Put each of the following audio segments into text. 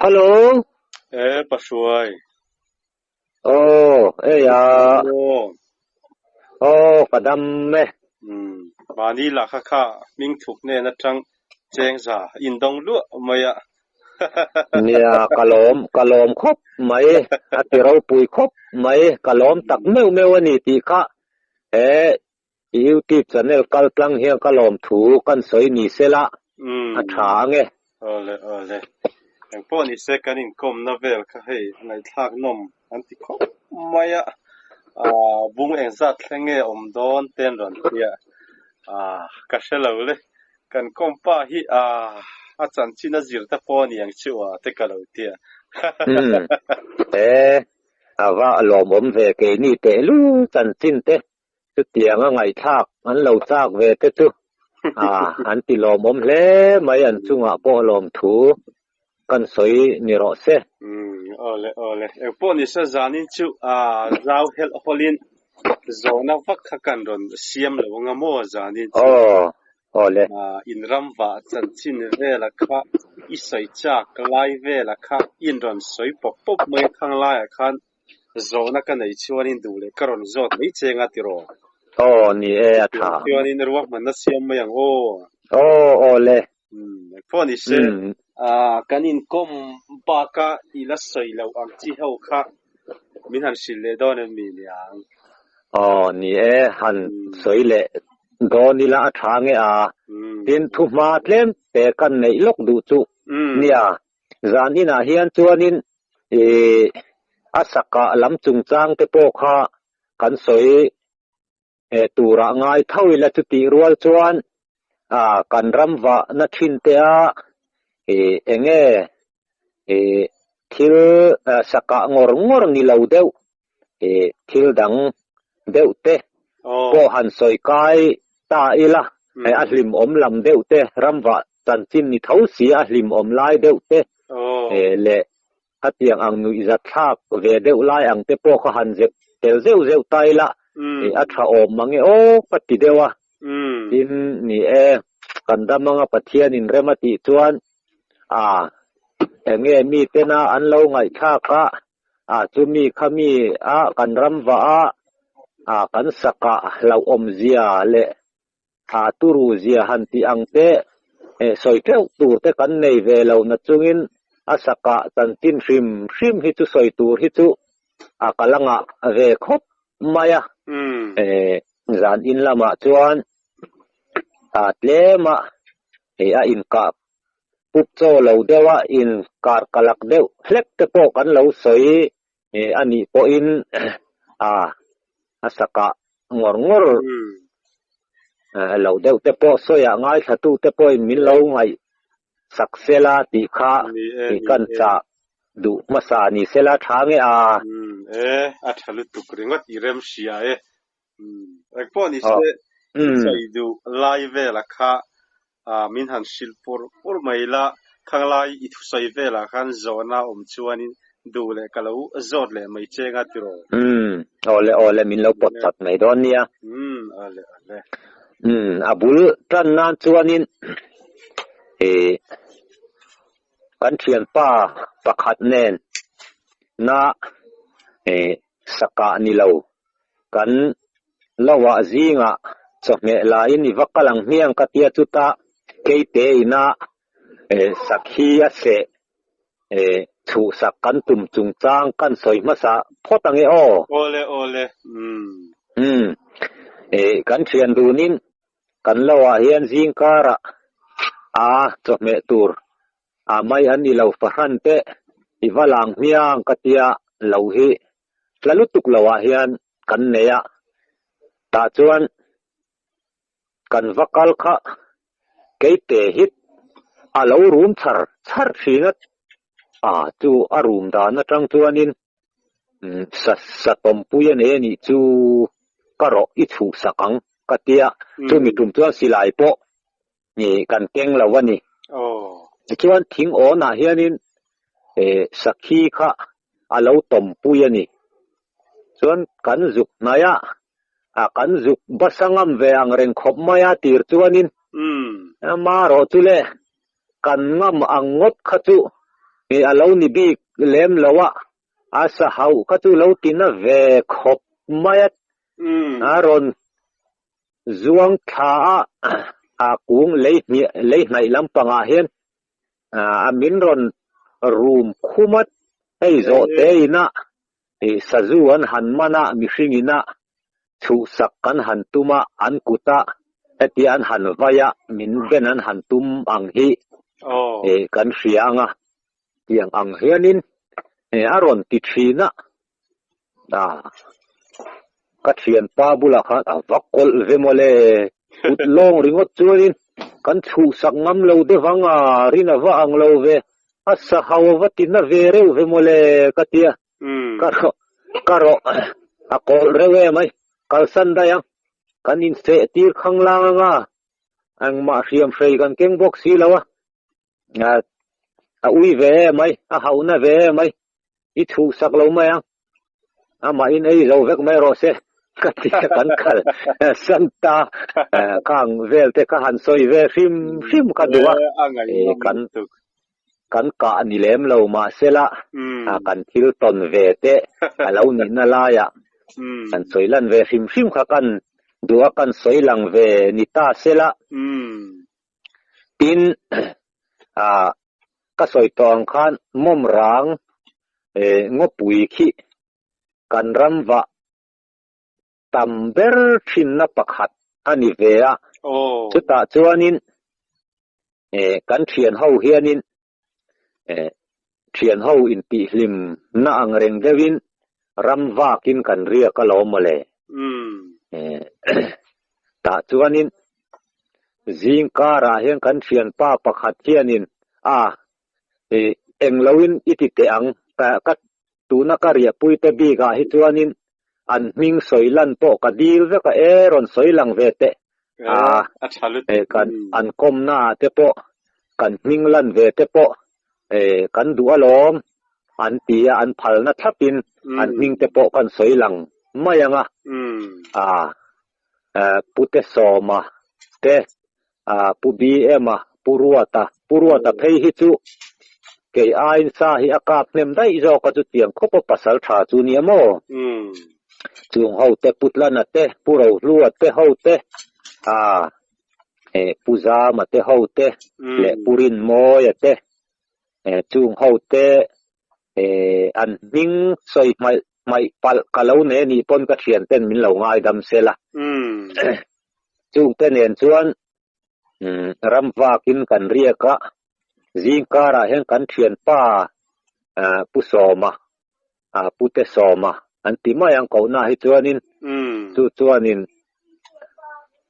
Hello. E Pahruai. Aw, ei a. Aw. Aw, ka dam e. Umm, mahni lah kha kha hming thuk hnen atang cheng za indawng luah mai a. Nia, ka lawm, ka lawm khawp mai, a ti ropui khawp mai, ka lawm tak meuh meuh a ni tih kha he YouTube channel kal tlang hian ka lawm thu kan sawi ni se la, a tha ang e. Awle awle. Eng pawh ni se kan inkawmna vel kha hei ngaihthlak nawm an ti khawp mai a, ah bung engzat thleng nge awm dawn te an rawn ti a, ah ka hre lo le. Kan kawm pa hi ah a chanchin a zir te pawh a ni ang chu ah te ka lo ti a. Umm he a va lawmawm ve keini tehlul chanchin te Chutianga ngaihthlak an lo chak ve te chu an ti lawmawm hle mai, an chungah pawh lawmthu kan sawi ni rawh se. Umm awle awle eng pawh ni se zanin chu zau helh hawlin zawhna vak kha kan rawn siam lo anga maw zanin chu. Aw awle. In ram vah chanchin vela kha i sawi chak lai vela kha in rawn sawi pawp pawp mai a khang laiah khan Zawhna ka neih chuanin duh leh ka rawn zawt mai che anga tiraw? Aw, ni e, a tha. Chuanin ruahmanna siam mai ang aw. Aw, aw le. Umm, pawh ni se, kan inkawm baka i la sawi loh ang chi ho kha min han hrilh leh dawn em mi niang? Aw, ni e, han sawi leh dawn ila a tha nge a. Tin, thuhma tlem te kan neih lawk duh chu nia. Zan inah hian chuanin ih a sakah lam chungchang te pawh kha kan sawi eh turah ngai tho ila chutih rual chuan ah kan ram vahna thin te a ih eng nge ih thil sakah ngawr ngawr ni lo deuh ih thil dang deuh te pawh han sawi kai ta ila a hlimawm lam deuh te ram vah chanchin ni tho si a hlimawm lai deuh te leh khatiang ang nuihzat thlak ve deuh lai ang te pawh kha han zep tel zeuh zeuh ta ila a tha awm mang e aw ka ti deuh a. Tin, ni e, kan dam anga Pathianin rem a tih chuan a enge mi tena an lo ngaihthlak a, a chumi khami a kan ram vah a, a kan sakah hlauhawmzia leh A turu zia han tih ang te, eh sawi teuh tur te kan nei ve lo na chungin a sakah chanchin hrim hrim hi chu sawi tur hi chu a kal a ngah ve khawp mai a. Eh zan in lamah chuan a tlem a, hei a inkah pup chaw lo deuh a, inkar kalak deuh hlek te pawh kan lo sawi eh a nih pawhin a a sakah ngawr ngawr lo deuh te pawh sawiah ngaithlatu te pawhin min lo ngaih sak sela tih kha tih kan chah duh hmasa ni sela tha nge a. E, a tha lutuk ringawt i rem hria e. Eng pawh ni se i sawi duh lai vela kha min han hrilh pur pur mai la, khanglai i thusawi velah khan zawhna awm chuanin duh leh ka lo zawt leh mai che nga tiraw? Umm, awle awle min lo pawt chat mai dawn nia. Umm, awle awle. Umm, a bul tan nan chuanin ih kan thianpa pakhat nen na ih sakah ni lo kan Lohah zingah chawhmeh laiin i va kal ang hmiang ka tia chutah keite ina sakhi a seh chhuhsak kan tum chungchang kan sawi hmasa phawt ang e aw. Awle awle umm. Umm kan thian dunin kan lohah hian zingkarah a chawhmeh tur a mai an ni lo fahran te i va lang hmiang ka tia lo hi tla lutuk lohah hian kan nei a, tah chuan kan va kal kha keite hi a lo rum char char thin a, a chu a rum dan atang chuanin sa sa tawmpui a nei a nih chu ka rawh i chhuhsak ang ka tia, chumi tum chuan silai pawh kan keng lo a ni. Tichuan thing awnah hianin sakhi kha a lo tawmpui a ni. Chuan kan zuk hnai a, kan zuk basa ngam ve ang reng khawp mai a tir chuanin marawh chu le kan ngam ang ngawt kha chu A lo ni bik lem lo a, a sa hauh kha chu lo ti na ve khawp mai a, a rawn zuang thla a, a kung lei hniah lei hnaih lampangah hian a min rawn rum khum a, hei zawh te ina sazu an han man a, mihring ina chhuhsak kan han tum a, an kut a, hetia an han vai a, min ben an han tum ang hi kan hria ang a, tiang ang hianin a rawn ti thin a, ka thianpa bulah khan a va kawlh ve mawle, kut lawng ringawt chuanin kan chhuhsak ngam lo deuh ang a, rin a va ang lo ve, a sahau a va ti na ve reuh ve mawle ka ti a. Ka rawh, ka rawh, a kawlh reuh em ai, kalsan daih ang, kan inseh tir khang lang anga, engmah hriam hrei kan keng bawk si lo a, a ui ve em ai, a hauhna ve em ai, i chhuhsak lo mai ang, amahin ei zo vek mai rawh se, ka ti a kan kal san ta khang vel te ka han sawi ve hrim hrim ka duh a, kan Kan kah ni lem lo mahsela kan thil tawn ve te a lo nihna laiah kan sawi lan ve hrim hrim kha kan duh a, kan sawi lang ve ni ta sela. Tin, ka sawi tawh ang khan mawm rang ngawpui khi kan ram vah tam ber thinna pakhat a ni ve a. Chutah chuanin kan thian ho hianin thian ho intihhlim na ang reng deuhin ram vakin kan riak alawm mawle. Tah chuanin zing karah hian kan thianpa pakhat hianin a engloin i ti teh ang ka Tuna ka riahpuite bikah hi chuanin an hming sawi lan pawh ka dil vek a, e rawn sawi lang ve teh a, kan an kawmna ah te pawh kan hming lan ve te pawh kan duh alawm an ti a, an phalna thlapin an hming te pawh kan sawi lang mai ang a, a Pute Sawma te Pu BM-a, Pu Ruata, Pu Ruata phei hi chu kei aiin sa hi a kap hnem daih zawk a, chutiang khawp a pasal tha chu nia maw? Chung ho te, Pu Tlana te, Pu Rohlua te ho te, Pu Zama te ho te leh Pu Rinmawia te, chung ho te an hming sawi hmaih hmaih palh ka lo nei anih pawn ka thian ten min lo ngaidam sela. Chungte nen chuan ram vakin kan riak a, zing karah hian kan thianpa Pu Sawma, Pu Te Sawma an ti mai ang kohna hi chuanin chu chuanin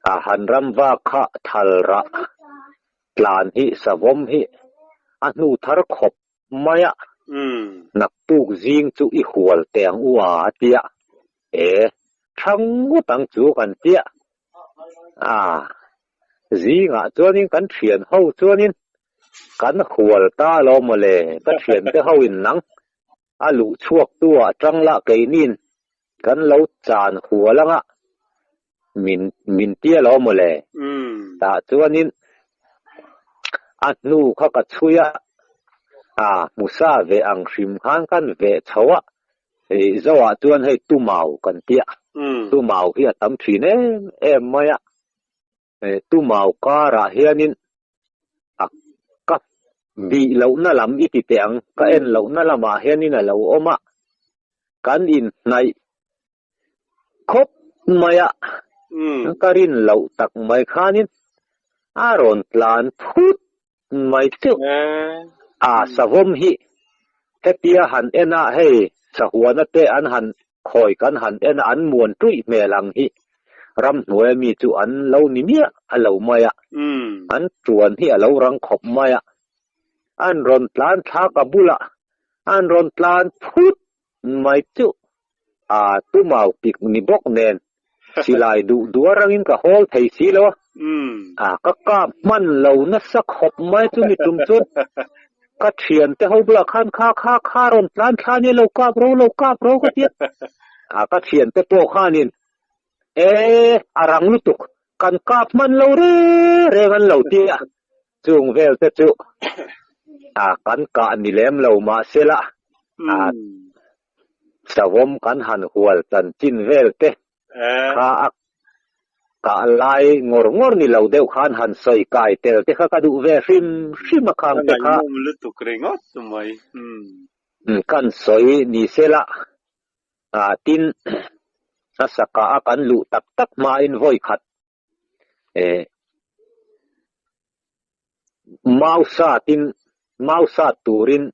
han ram vak kha thal rah tlan hi savawm hi a hnu thar khawp mai a, naktuk zing chu i hual teh ang u a a tia, e, thang ngawt ang chu kan tia, a, zingah chuanin kan thian ho chuanin kan hual ta lo mawle, ka thiante ho in nang a luh chhuak tu ah tang lah keinin kan lo chan hual anga min min tia lo mawle, tah chuanin a hnu kha ka chhui a, a hmusa ve ang hrim khan kan veh chho a, hei zoah chuan hei tumau kan tia, tumau hi a tam thin em em mai a, tumau karah hianin a ka bih lohna lam i ti teh ang, ka en lohna lamah hianin a lo awm a, kan inhnaih Khawp mai a, ka rin loh tak mai khanin a rawn tlan phut mai chu. A savawm hi hetia han en a, hei sahuana te an han khawi kan han en a, an muan tuih hmel ang hi ramhnuaia mi chu an lo ni miah a lo mai a, an tuan hi a lo rang khawp mai a, an rawn tlan thlak a bulah an rawn tlan phut mai chu a tumau tik ni bawk nen silai duh duh arangin ka hawl thei si lo a, a ka kap hman lo nasa khawp mai chu mi tum chuan ka thian te ho bulah khan kha kha kha rawn tlan thla nia lo kap ro lo kap ro ka tia a ka thian te pawh khanin e a rang lutuk kan kap hman lo reng reng an lo tia chung vel te chu. A kan kah ni lem lo mahsela a savawm kan han hual chanchin vel te kha a kah lai ngawr ngawr ni lo deuh khan han sawi kai tel te kha ka duh ve hrim hrim a khang te kha. A ngaihnawm lutuk ringawt mai. Kan sawi ni sela tin a sakah a kan luh tak tak hmain vawi khat mau satin mau sat turin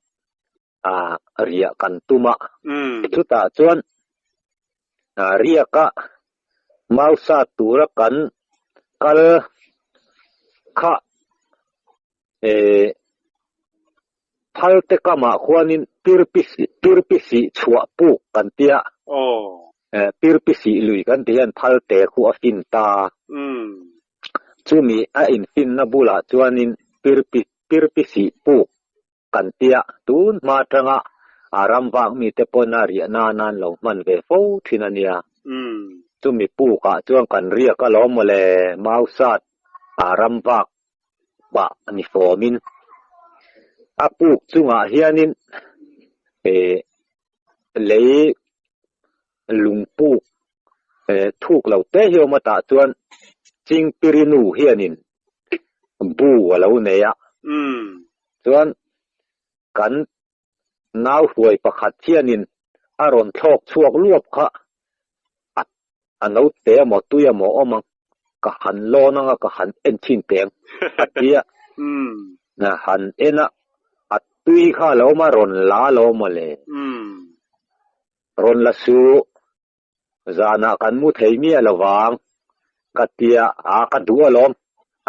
riah kan tum a. Chutah chuan riaka mau sat tura kan kal kha phal te kamah khuanin Tirpisi chhuah puk kan tia. Tirpisi lui kan tih hian phal te khu a fin ta. Chumi a infinna bulah chuanin Tirpisi puk kan tia. Tun hma atanga a ram vak mite pawn a riah nan an lo hman ve fo thin a nia. Chumi pukah chuan kan riak alawm mawle Mausat a ram vak pah ni fawmin a puk chungah hianin lei lungpuk thuk lo te hi awm a tah chuan Chingpirinu hianin bu a lo nei a chuan kan nau hruai pakhat hianin a rawn thlawk chhuak luap kha a naute emaw tui emaw awm ang ka han lawn anga ka han en thin teng a ti a han en a a tui kha a lo awm a rawn la lo mawle rawn la suh Zanah kan mu thei miah lo vang, ka tia a ka duh alawm,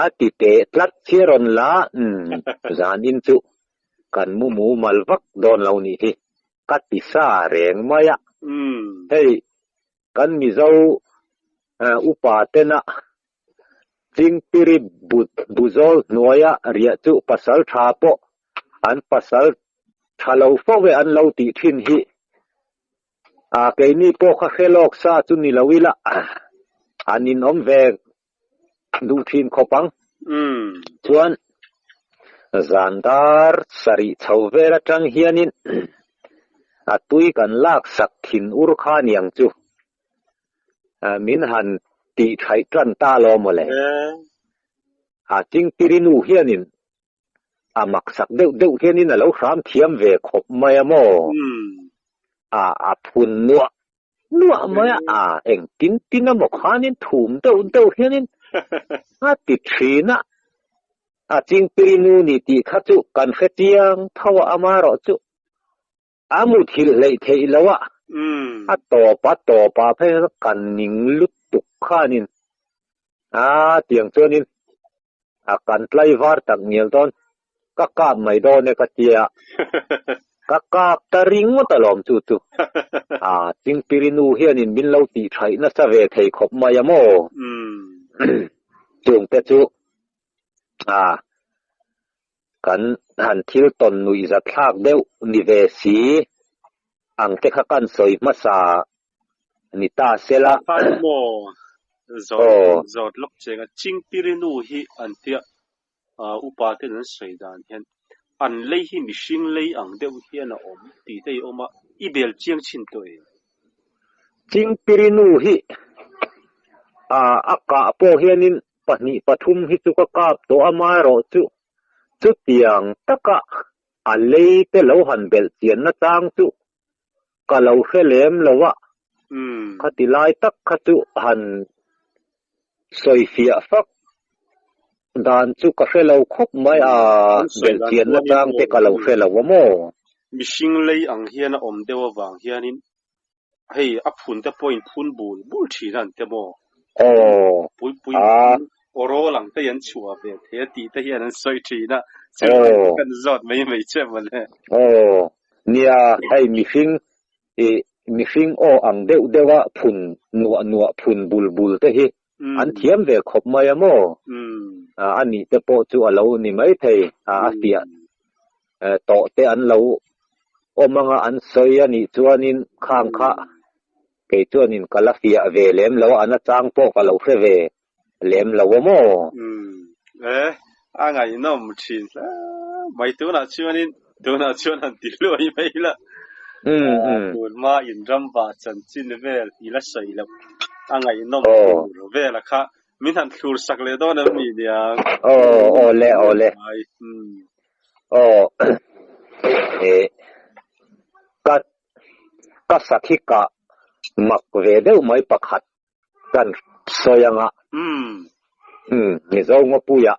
a ti teh tlat hi a rawn la, umm, zanin chu kan mu mumal vak dawn lo nih hi, ka ti sa reng mai a. Hei, kan Mizo upa tena Chingpiri buzawl hnuaia riah chu pasal tha pawh an pasal tha lo fo e an lo tih thin hi. A keini pawh kha hre lawk sa chu ni lo ila an inawm ve duh thin khawp ang. Chuan zan dar sarih chho vel atang hianin a tui kan lak sak thin ur kha niang chu min han tih thaih tan ta lo mawle. A Chingpirinu hianin A maksak deuh deuh hianin a lo hram thiam ve khawp mai a maw? A a phun nuah nuah mai a, a eng tin tin emaw khanin thum deuh deuh hianin a ti thin a. A chingpirinu ni tih kha chu kan hre chiang tho a, amaherawh chu A muthilh hleih theih lo a, a tawp a tawp ah phei chuan kan ning lutuk khanin a tiang chuanin a kan tlaivar tak ngial dawn ka kap mai dawn e ka tia ka kap ta ringawt alawm chu chu a Chingpirinu hianin min lo tih thaih nasa ve thei khawp mai a maw chungte chu a Kan han thil tawn nuih zat thlak deuh ni ve si ang te kha kan sawi hmasa ni ta se la. Khan maw zawt zawt lawk cheng a Chingpirinu hi an tia upa ten an sawi dan hian an lei hi mihring lei ang deuh hian a awm tih te i awm a, i bel chiang chin tawh em? Chingpirinu hi a kah pawh hianin Pahnih pathum hi chu ka kap tawh a maherawh chu chutiang taka a lei te lo han belh chian na chang chu ka lo hre lem lo a, khati lai tak kha chu han sawi fiah fak dan chu ka hre lo khawp mai a, belh chian na chang te ka lo hre lo a maw? Mihring lei ang hian a awm deuh avang hianin Hei a phun te pawhin phun bul bul thin a an ti maw? Aw. Pui pui phun awrawl ang te hi an chhuah ve thei a tih te hian an sawi thin a. Chu kan zawt mai mai che mawle. Aw. Nia, hei mihring i mihring aw ang deuh deuh a phun nuah nuah phun bul bul te hi an thiam ve khawp mai a maw? A nih te pawh chu a lo ni mai thei a fiah tawh te an lo awm anga an sawi a nih chuanin khang kha kei chuanin ka la fiah ve lem lo a, a nachang pawh ka lo hre ve lem lo a maw? E, a ngaihnawm thin hle mai tunah chuanin tunah chuan han ti hluai mai la. Tun hma in ram vah chanchin vel i la sawi loh a ngaihnawm tur vel a kha min han thlur sak leh dawn em ni niang. Aw aw le aw le. Aw ka ka sakhi kah mak ve deuh mai pakhat kan sawi anga Mizo ngawpuia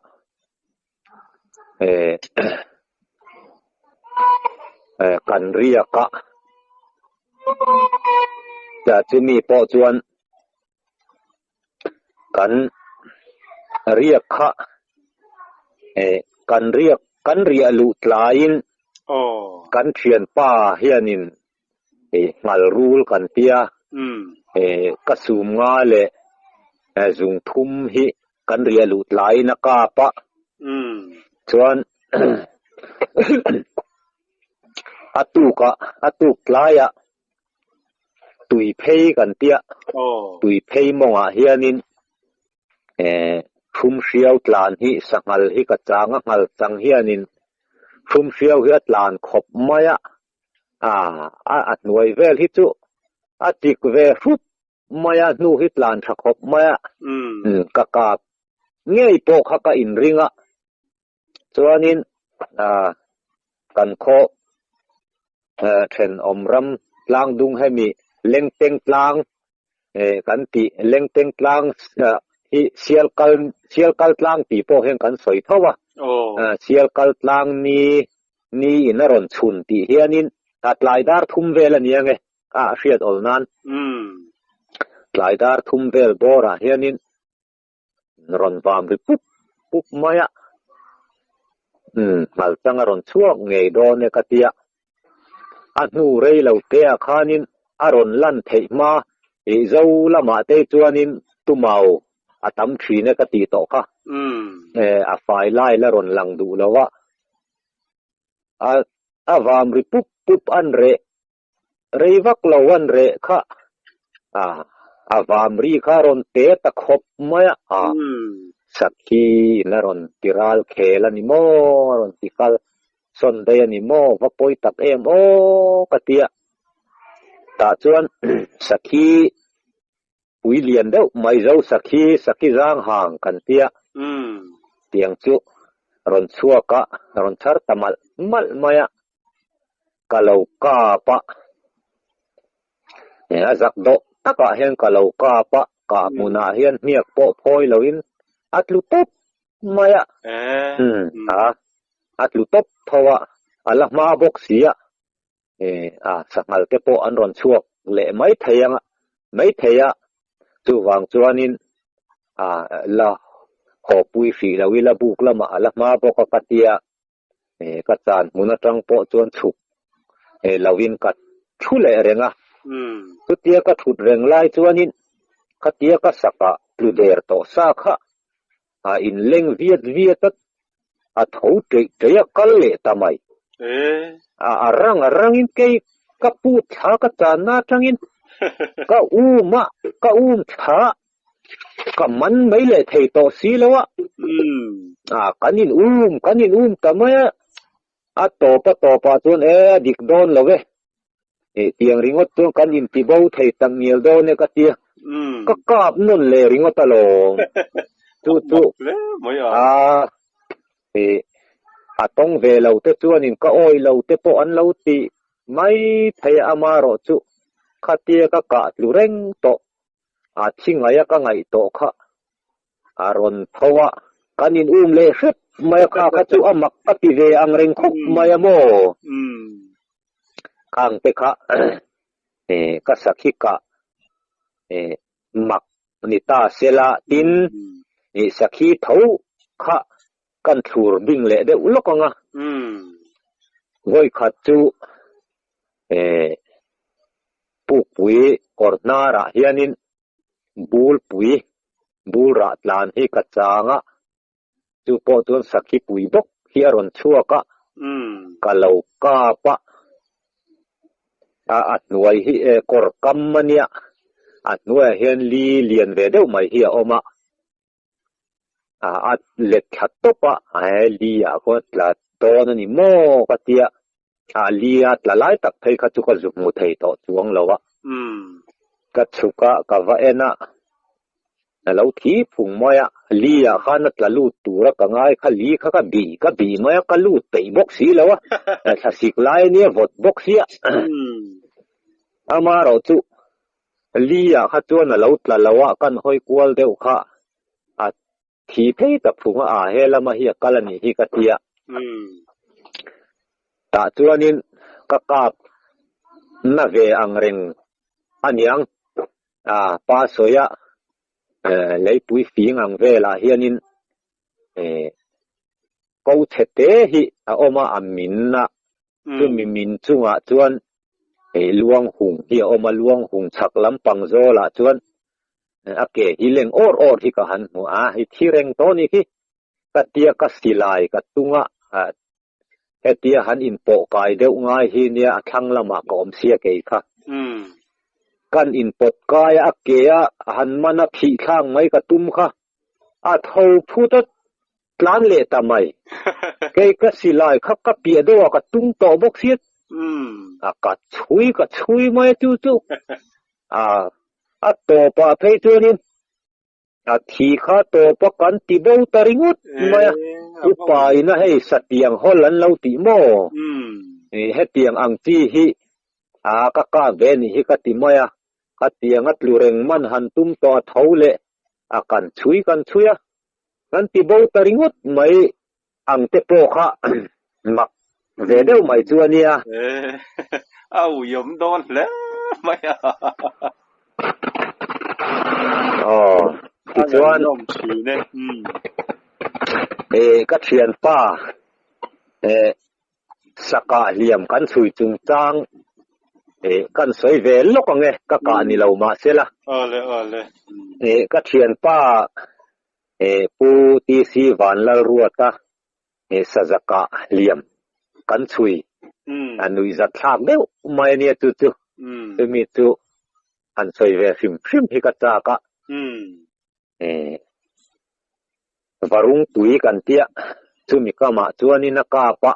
kan riak a chumi pawh chuan kan riak kha kan riak kan riah luh tlaiin kan thianpa hianin ngal rul kan tia ka sum nga leh zung thum hi kan riah luh tlaiin a kap a chuan a tuk a a tuk tlaiah tui phei kan tia tui phei mawngah hianin Thum hriau tlan hi sanghal hi ka chang a nghal chang hianin thum hriau hi a tlan khawp mai a, a hnuai vel hi chu a tik ve hrup mai a, hnu hi tlan tha khawp mai a, ka kap ngei pawh kha ka inring a, chuanin kan khaw thenawm ram tlang dung hemi Lengteng tlang kan tih Lengteng tlang hi sial kal sial kal tlang tih pawh hian kan sawi tho a sial kal tlang ni ni in a rawn chhun tih hianin a tlai dar thum vel a nia nge a hriat awl nan tlai dar thum vel bawrah hianin rawn vam ri pup pup mai a umm ngal chang a rawn chhuak ngei dawn e ka tia a hnu rei lo te ah khanin a rawn lan theih hma ih zo lamah te chuanin tumau a tam thin e ka tih tawh kha a fai lai la rawn lang duh lo a a vam ri pup pup an reh Rei vak lo an reh kha a, a vam ri kha a rawn te ta khawp mai a, a sakhi in a rawn ti ral khel a ni maw, a rawn ti kal sawn daih a ni maw, va pawi tak em aw ka ti a. Tah chuan sakhi pui lian deuh mai zo sakhi, sakhi zang hang kan ti a, tiang chu rawn chhuak a, rawn chhar ta malh malh mai a. Ka lo kap a, a zak dawh takah hian ka lo kap a, kah hmunah hian hniak pawh phawi loin a tlu tawp mai a, a a tlu tawp tho a, a la hma bawk si a, a sanghal te pawh an rawn chhuak leh mai thei ang a, mai thei a, chuvang chuanin a la haw pui hrih lo ila buk lamah a la hma bawk a ka tia. Ka chan hmun atang pawh chuan chhuk lovin ka thu leh reng a. Chutia ka thut reng lai chuanin khatia ka sakah tlu der tawh sa kha a inleng viat viat a, a tho ṭeih ṭeih a kal leh ta mai. A rang a rangin kei ka put thla ka channa atangin ka um a, ka um thla a. Ka man mai leh thei tawh si lo a. A kan in um, kan in um ta mai a. A tawp a tawp ah chuan e a dik dawn lo e. Eh tiang ringawt chuan kan in ti bo thei tak ngial dawn e ka tia. Ka kap nawn leh ringawt alawm. Chu chu a eh a tawng ve lo te chuanin ka awi lo te pawh an lo ti mai thei a amaherawh chu khatia ka kah tlu reng tawh. A thi ngaia ka ngaih tawh kha a rawn tho a, kan in um leh hrep mai a kha kha chu a mak ka ti ve ang reng khawp mai a maw? Khang te kha ka sakhi kah mak ni ta sela tin sakhi tho kha kan thlur bing leh deuh lawk ang a. Vawikhat chu Pukpui kawr hnarah hianin bulpui bul rah tlan hi ka chang a, chu pawh chuan sakhi pui bawk hi a rawn chhuak a, ka lo kap a, a hnuai hi kawr kam a nia, a hnuaiah hian li lian ve deuh mai hi a awm a, a let thla tawp a, he li ah khuan tla. dawn a ni maw ka tia, a li a tla lai tak phei kha chu ka zu hmu thei tawh chuang lo a. Ka chhuk a, ka va en a, a lo thi phung mai a, li ah khan a tla lut tur a ka ngai kha li kha ka bih ka bih mai a, ka lut peih bawk si lo a, thlasik lai a nia vawt bawk sia. Amaherawh chu li ah kha chuan a lo tla lo a, kan hawi kual deuh kha a Thi phei ta phung a a he lama hi a kal a nih hi ka ti a. Tah chuanin ka kap na ve ang reng a niang. A pa sawi a, leipui fing ang velah hianin ko chhe te hi a awm a, a min a. Chumi min chungah chuan luang hung hi a awm a, luang hung chhak lampang zawlah chuan A ke hi leng awr awr hi ka han hmu a, i thi reng tawh ni khi. Ka tia ka silai ka tung a, hetia han inpawh kai deuh ngai hi nia a thlang lamah ka awm sia kei kha. Kan inpawt kai a, a ke a han man a phih thlak mai ka tum kha, a tho phut a tlan leh ta mai. Kei ka silai kha ka piah deuh a ka tum tawh bawk sia, a ka chhui ka chhui mai a chu chu. A A tawpah phei chuanin a thi kha tawpa kan ti bo ta ringawt mai a, upa ina hei satiang hawl an lo tih maw? Hetiang ang chi hi a ka kap ve nih hi ka ti mai a, khatiang a tlu reng man han tum tawh a tho leh a kan chhui kan chhui a, kan ti bo ta ringawt mai ang te pawh kha mak ve deuh mai chu a nia. A uiawm dawn hle mai a. Aw, tichuan. A ngaihnawm thin e. E, ka thianpa e, saka hliam kan chhui chungchang e, kan sawi ve lawk ang e, ka kah ni lo mahsela. Awle, awle. E, ka thianpa E Pu TC Vanlalruata e Sazaka hliam kan chhui a nuihzat thlak deuh mai a nia chu chu chumi chu han sawi ve hrim hrim hi ka chak a e Varung tui kan tia chumi kamah chuanin a kap a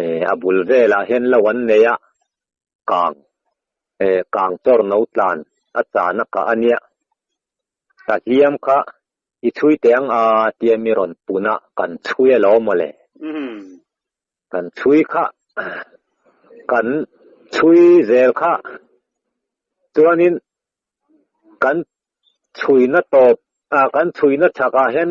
e a bul velah hian lo an nei a kang e kang chawr no tlan a chan a kah a nia. Ka hliam kha i chhui teh ang a tia mi rawn pun a, kan chhui alawm mawle. Kan chhui kha, kan chhui zel kha chuanin kan chhuina tawp ah kan chhuina chhakah hian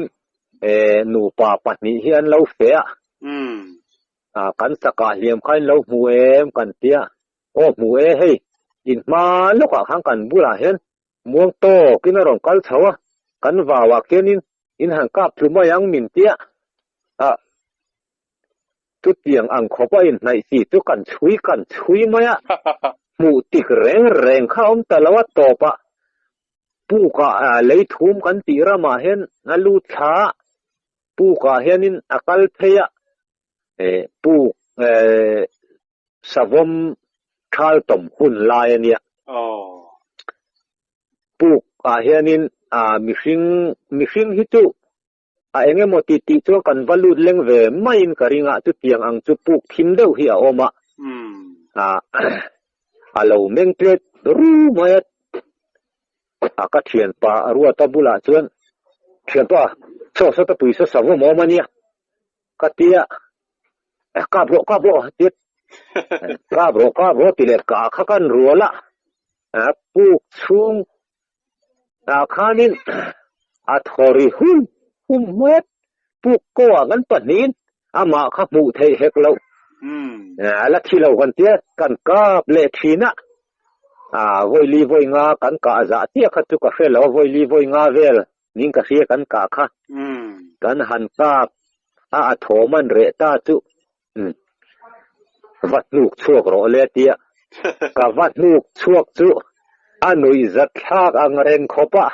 nupa pahnih hi an lo feh a, kan chakah hliam kha in lo hmu em kan tia, aw hmu e hei in hma lawkah khan kan bulah hian Muang tawkin a rawn kal chho a, kan vauah khianin in han kap tlu mai ang min tia a, chutiang ang khawp a inhnaih si chu kan chhui kan chhui mai a, hmuh tik reng reng kha a awm ta lo a, tawpah pukah lei thum kan tih ramah hian a lut thla a, pukah hianin a kal phei a, puk Savawm thal tawm hun lai a nia. Puk ah hianin mihring mihring hi chu a eng emaw ti tih chuan kan va lut leng ve maiin ka ring a, chutiang ang chu puk thim deuh hi a awm a, a lo meng tlet ru mai a, a ka thianpa a ruat a bulah chuan, Thianpa, chaw sawta pui saw savawm a awm a nia. Ka ti a, kap rawh kap rawh ti kap rawh kap rawh ti leh ka kha kan rual a, puk chhung ah khanin a thaw ri hum hum hmet puk ko ah kan pahnihin amah kha hmuh theih hek loh a la thi lo kan tia kan kap leh thin a, vawi li vawi nga kan kah zah chiah kha chu ka hre lo a, vawi li vawi nga vel Ning ka hria kan kah kha. Kan han kap a a thawm an reh ta chu va hnuk chhuak rawh le tia ka va hnuk chhuak chu a nuih zat thlak ang reng khawp a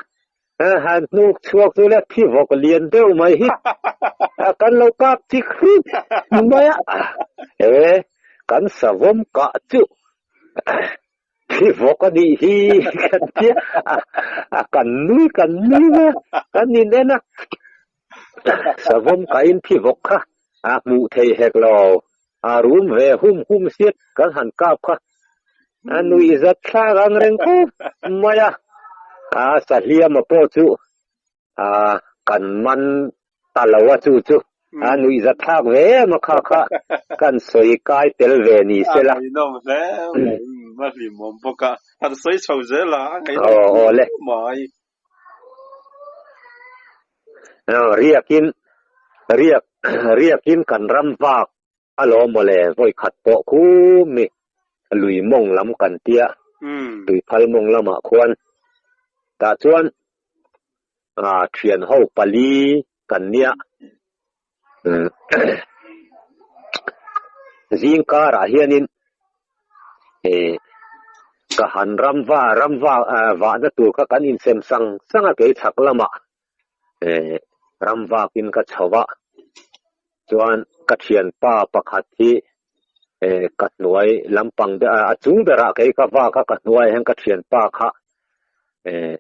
han hnuk chhuak chu le thi vawk lian deuh mai hi kan lo kap chik hrup mai a e kan savawm kah chu Thi vawk a nih hi kan tia a kan nui kan nui mai a kan in en a savawm ka in thi vawk kha A hmuh thei hek lo. A rum ve hum hum siat kan han kap kha. A nuih zat thlak ang reng khawp mai a. A sahliama pawh chu a kan man ta lo a chu chu. A nuih zat thlak ve em a kha kha kan sawi kai tel ve ni se la. A ngaihnawm hle mai, a hlimawm bawk a. Han sawi chho zel a, a ngaihnawm hle mai. Riakin riak riakin kan ram vak a lo mawle vawi khat pawh khu mi lui mawng lam kan tia tui phal mawng lamah khuan tah chuan thian ho pali kan nia zing karah hianin eh ka han ram va ram va vahna tur kha kan insem sang sang a kei chhak lamah eh ram vakin ka chho a chuan ka thianpa pakhat hi eh ka hnuai lampang a chung berah kei ka vak a ka hnuaiah hian ka thianpa kha eh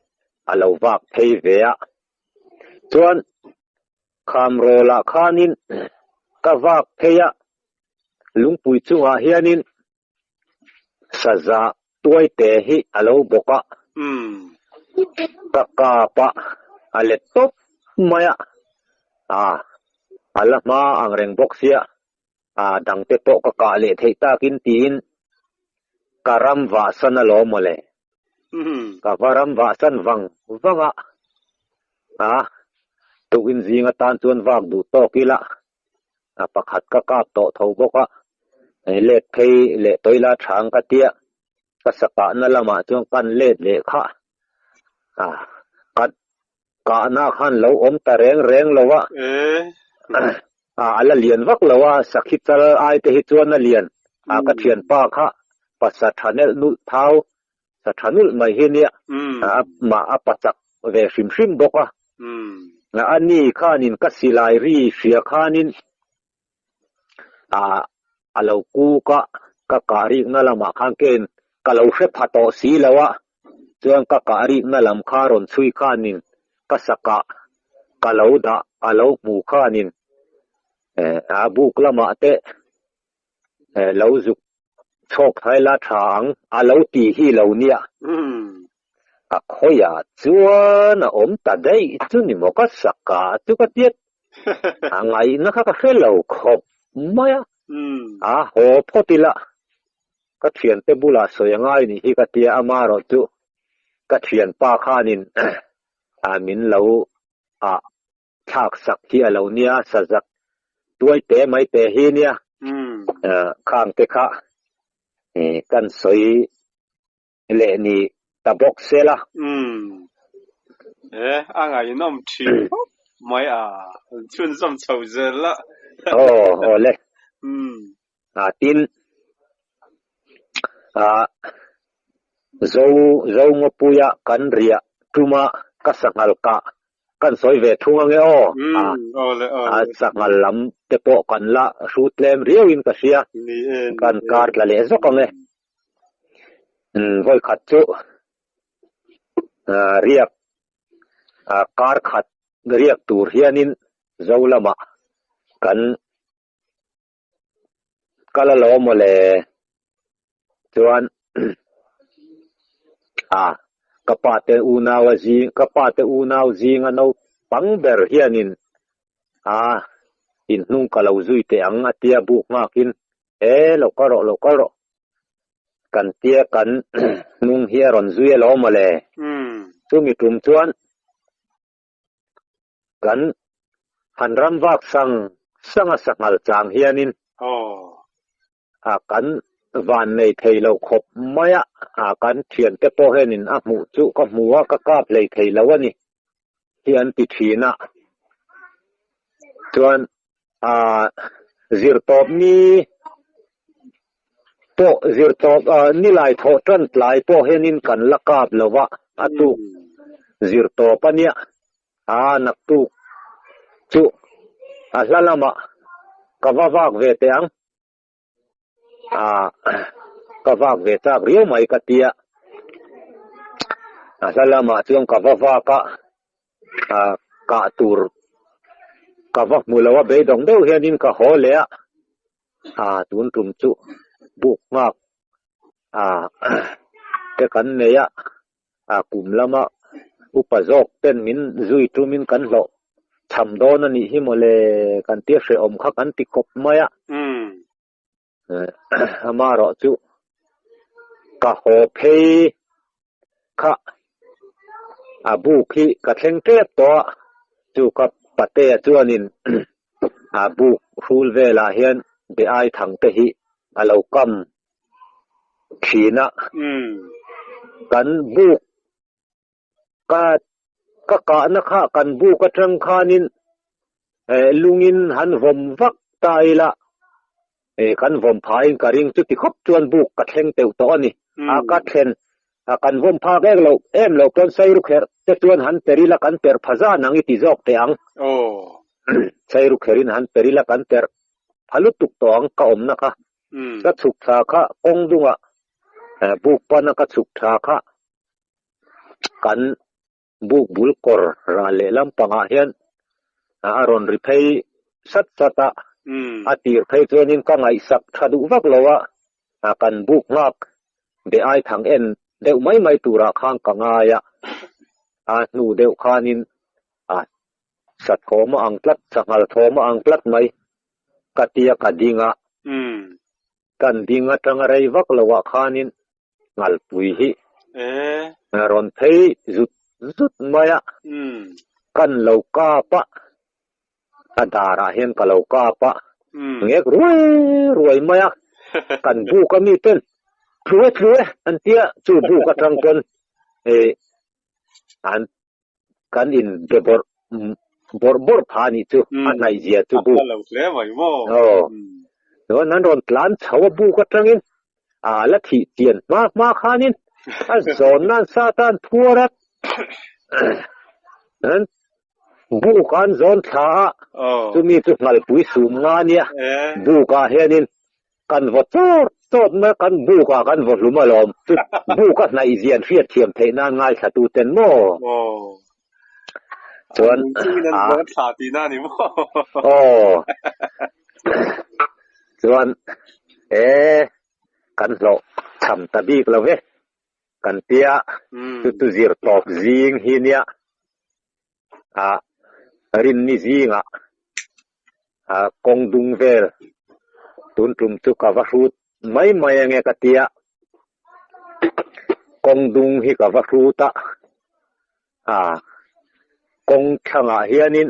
a lo vak phei ve a chuan Khamrawlah khanin ka vak phei a, lungpui chungah hianin saza tuaite hi a lo bawk a, ka kap a, a let tawp mai a, a la hma ang reng bawk sia, a dangte pawh ka kah leh theih takin tiin ka ram vahsan alawm mawle. Ka va ram vahsan vang vang a, a tukin zing atan chuan vak duh tawk ila, a pakhat ka kap tawh tho bawk a, let phei leh tawila chhang ka tia, ka sakahna lamah chuan kan let leh kha a, ka Kahna khan lo awm ta reng reng lo a, a la lian vak lo a, sakhi chal ai te hi chuan a lian a, ka thianpa kha pa sa tha nelh nulh thau, sa tha nulh mai hi nia, a mah a pa chak ve hrim hrim bawk a, a ni khanin ka silai ri hria khanin a lo kuk a, ka kah rikna lamah khan kein ka lo hre pha tawh si lo a, chuan ka kah rikna lam kha rawn chhui khanin ka sakah ka lo dah a lo hmu khanin a buk lamah te lo zuk chhawk thai la tha ang a lo ti hi lo nia. A khawiah chuan a awm ta daih chu ni maw ka sakah chu ka tiat A ngaihna kha ka hre lo khawp mai a, a haw phawt ila ka thiante bulah sawi a ngai nih hi ka tia amaherawh chu ka thianpa khanin min lo thlak sak hi a lo nia, sazak tuai te mai te hi nia, khang te kha kan sawi leh ni ta bawk se la. Umm. E, a ngaihnawm thin khawp mai a, an chhunzawm chho zel a. Aw, aw le. Umm. A tin, a zo zo ngawpuia kan riah tuma ka sanghal kah kan sawi ve thung ange aw. A, a sanghal lam te pawh kan la hrut tlem riauin ka hria. Ni e, ni Kan e. kar tla leh zawk ange. Vawi khat chu riak kar khat riak tur hianin zo lamah kan kal a lo mawle chuan a ka pa te unau a zing ka pa te unau zinga naupang ber hianin a inhnung ka lo zui teh ang a tia buk nghakin E, lo kal rawh, lo kal rawh. Kan tia kan hnung hi a rawn zui alawm mawle. Chumi tum chuan kan han ram vak sang sang a sanghal chang hianin a kan van nei thei lo khawp mai a, a kan thiante pawh hianin a hmuh chu ka hmu a, ka kap hlei thei lo a ni hi an ti thin a. Chuan a zirtawp ni pawh zirtawp nilai thawh tan tlai pawh hianin kan la kap lo va, a tuk zirtawp a nia, a naktuk chu a hla lamah ka va vak ve teh ang, a ka vak ve chak riau mai ka tia, a hla lamah chuan ka va vak a, a kah tur. Ka va hmu lo a, beidawng deuh hianin ka haw leh a, aa tun tum chu buk nghak aa te kan nei a, aa kum lama upa zawk ten min zui tumin kan hlawh cham dawn a nih hi mawle kan tia hrehawm kha kan ti khawp mai a. Amaherawh chu ka haw phei kha a buk hi ka thleng tep tawh a, chu ka patea chuanin a buk hrul velah hian be ai thang te hi a lo kam thin a, kan buk ka ka kahna kha kan buk atang khanin eh lungin han vawm vak ta ila eh kan vawm phain ka ring chuti khawp chuan buk ka thleng teuh tawh a ni a ka thlen a kan vawm phak ek lo em lo pawn sairu kher te chuan han per ila kan per pha zan ang i ti zawk teh ang sairu kherin han per ila kan per pha lutuk tawh ang ka awmna kha ka chhuk thla kha kawng dungah buk pana ka chhuk thla kha kan buk bul kawr ral leh lampangah hian a rawn ri phei sat sat a, a tir phei chuanin ka ngaihsak tha duh vak lo a, kan buk nghak be ai thang en deuh mai mai turah khan ka ngai a, a hnu deuh khanin a sa thawm a ang tlat, sanghal thawm a ang tlat mai ka tia ka ding a, kan ding atanga rei vak loah khanin Ngalpui hi rawn phei zut zut mai a, kan lo kap a, a darah hian ka lo kap a, ngek ruai ruai mai a, kan buk a mi ten tlu e tlu e an tia, chu buk atang pawn an kan in be bawrh bawrh bawrh pha anih chu a hnaih zia chu buk aw chuan an rawn tlan chho a buk atangin a la thih chian hma hma khanin a zawn nan sa tan phuar a an buk an zawn thla a chumi chu nghalpui sum nga ania bukah hianin Kan vaw chawt chawt mai a, kan buk ah kan vaw hlum alawm. Chu buk a hnaih zian hriat thiam theih nan ngaithla tu ten maw? Chuan a aw chuan e kan hlawh cham ta bik lo ve kan tia chu chu zir tawp zing hi nia a rinni zingah a kawng dung vel tun tum chu ka va hrut mai mai ange ka tia kawng dung hi ka va hrut a a kawng thlangah hianin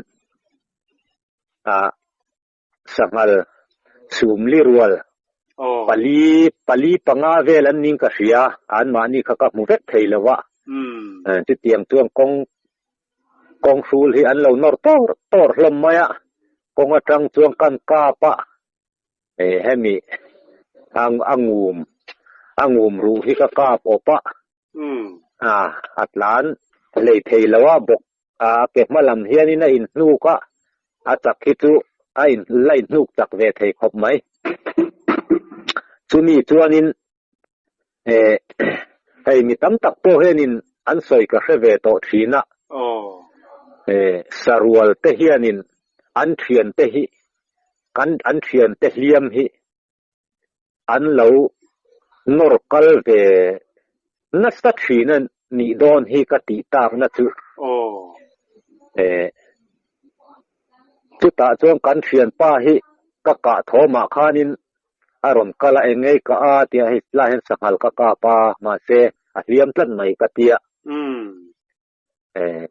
a sanghal sumli rual pali pali panga vel an ning ka hria an mahni kha ka hmu vek thei lo a chutiang chuan kawng kawng hrul hi an lo nawr tawr tawr hlawm mai a kawng atang chuan kan kap a hemi a ngum a ngum ruh hi ka kap awp a a tlan lei thei lo a bawk A ke hma lam hianin a inhnuk a, a chak hi chu a in la inhnuk chak ve thei khawp mai. Chumi chuanin eh hei mi tam tak pawh hianin an sawi ka hre ve tawh thin a, eh sarual te hianin an thiante hi kan an thiante hliam hi an lo nawr kal ve nasa thin a nih dawn hi ka tih takna chu eh chutah chuan kan thianpa hi ka kah thawmah khanin a rawn kal a engei ka a tia hei tlaiah hian sanghal ka kap a mahse a hliam tlat mai ka tia eh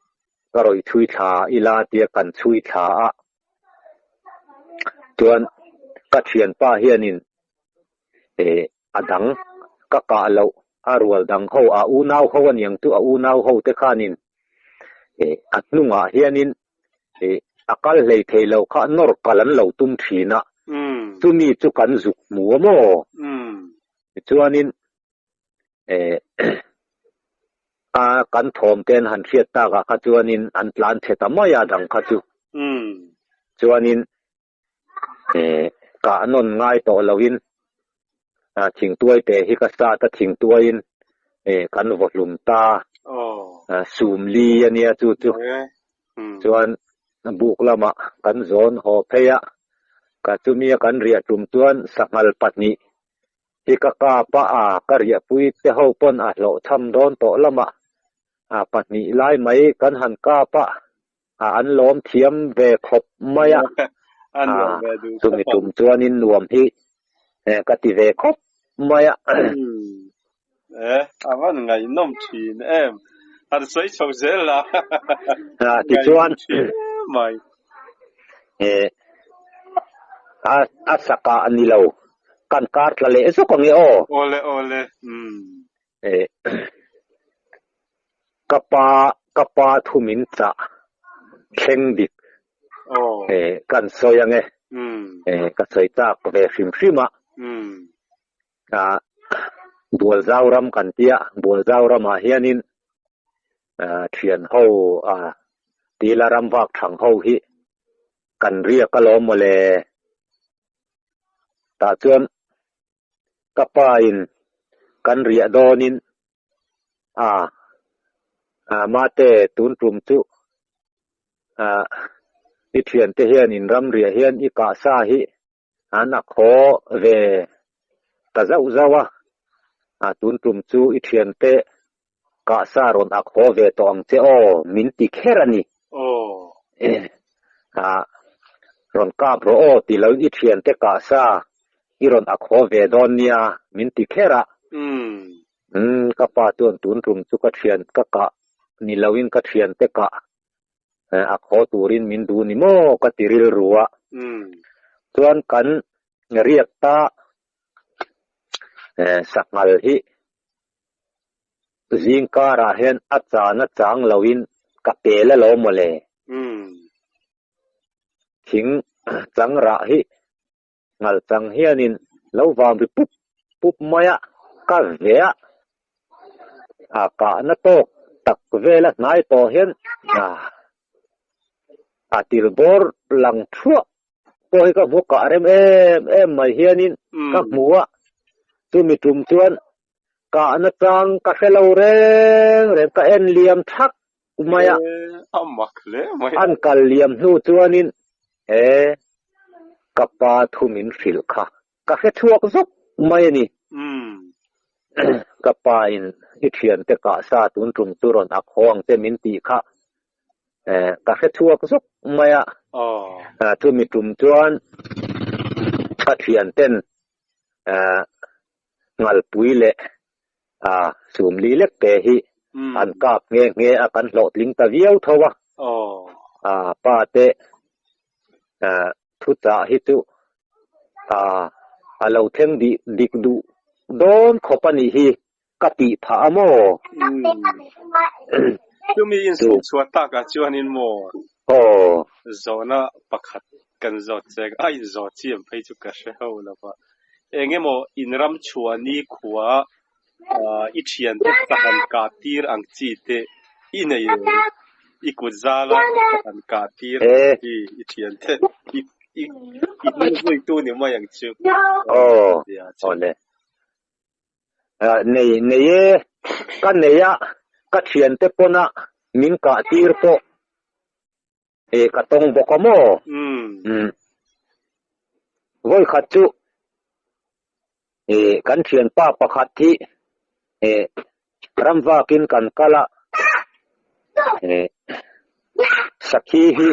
ka rawi chhui thla ila tia kan chhui thla a chuan ka thianpa hianin eh a dang ka kah loh a rual dang ho a unau ho aniang chu a unau ho te khanin eh a hnungah hianin eh a kal hlei thei lo kha nawr kal an lo tum thin a chumi chu kan zuk hmu a maw tichuanin eh a kan thawm te an han hriat tak ah kha chuanin an tlan chhe ta mai a dang kha chu chuanin eh kah nawn ngai tawh lo in a thingtuai te hi ka sat a thingtuai in eh kan vaw hlum ta sum li ania chu chu chuan. buk lamah kan zawn haw phei a, ka chumia kan riah tum chuan sanghal pahnih hi ka kap a, a ka riahpui te ho pawn a hlawhchham dawn tawh lamah a pahnih lai mai kan han kap a, a an lawm thiam ve khawp mai a, A nuam ve duh chumi khawp ang. tum chuanin nuam hi ka ti ve khawp mai a. E, a van ngaihnawm thin em. Han sawi chho zel la. Tichuan Ngaihnawm thin em mai. A a saka a ni lo. Kan kar tla leh zawk ang e aw. Awle awle. Umm. Ka pa ka pa thu min chah thleng dik kan sawi ang e. Ka sawi chak ve hrim hrim a. Bualzau ram kan tia, Bualzau ramah hianin thian ho tila ram vak thang ho hi kan riak alawm mawle. Tah chuan Ka pa in kan riah dawnin a mate tun tum chu i thiante hian in ram riah hian i kah sa hi an a khaw ve ta zauh zauh a, tun tum chu i thiante kah sa rawn a khaw ve tawh ang che aw min ti kher a ni. Rawn kap rawh aw ti lo i thiante kah sa i rawn a khaw ve dawn nia min ti kher a. Umm ka pa chuan tun tum chu ka thian ka kah ni lo in ka thiante kah a khaw turin min duh ni maw ka ti rilru a. Chuan kan riak ta sanghal hi Zing karah hian a chan a chang loin ka pel a lo mawle. Thing chang rah hi ngal chang hianin lo vam ri pup pup mai a, ka ve a, a kahna tawk tak vela hnai tawh hian a til bawr lang thuah pawh hi ka hmu kah rem em em mai hianin ka hmu a, chumi tum chuan Kahna chang ka hre lo reng reng ka en liam thak mai a. A mak hle mai a. An kal liam hnu chuanin he ka pa thu min hrilh kha ka hre chhuak zawk mai a ni. Ka pa in i thiante kah sa tun tum chu rawn ak haw ang che min tih kha ka hre chhuak zawk mai a. Chumi tum chuan ka thianten Ngalpui leh Sumli lek te hi an kap nghe nghe a, kan hlawhtling ta viau tho a. Pa te thuchah hi chu a lo thleng dik duh dawn khawp a nih hi ka tih phah a maw? Chumi insawi chhuah takah chuanin maw zawhna pakhat kan zawt che a inzawh chiam phei chu ka hre ho lo va. Eng emaw in ram chhuah ni khua i thiante ka han kah tir ang chi te i nei em? I kut zala ka han kah tir ang chi i thiante i i hnung zuitu ni mai ang chu. Aw, awle. Nei nei e, ka nei a, ka thiante pawna min kah tir pawh E ka tawng bawk a maw? Umm. Vawi khat chu e kan thianpa pakhat hi e ram vakin kan kal a, e sakhi hi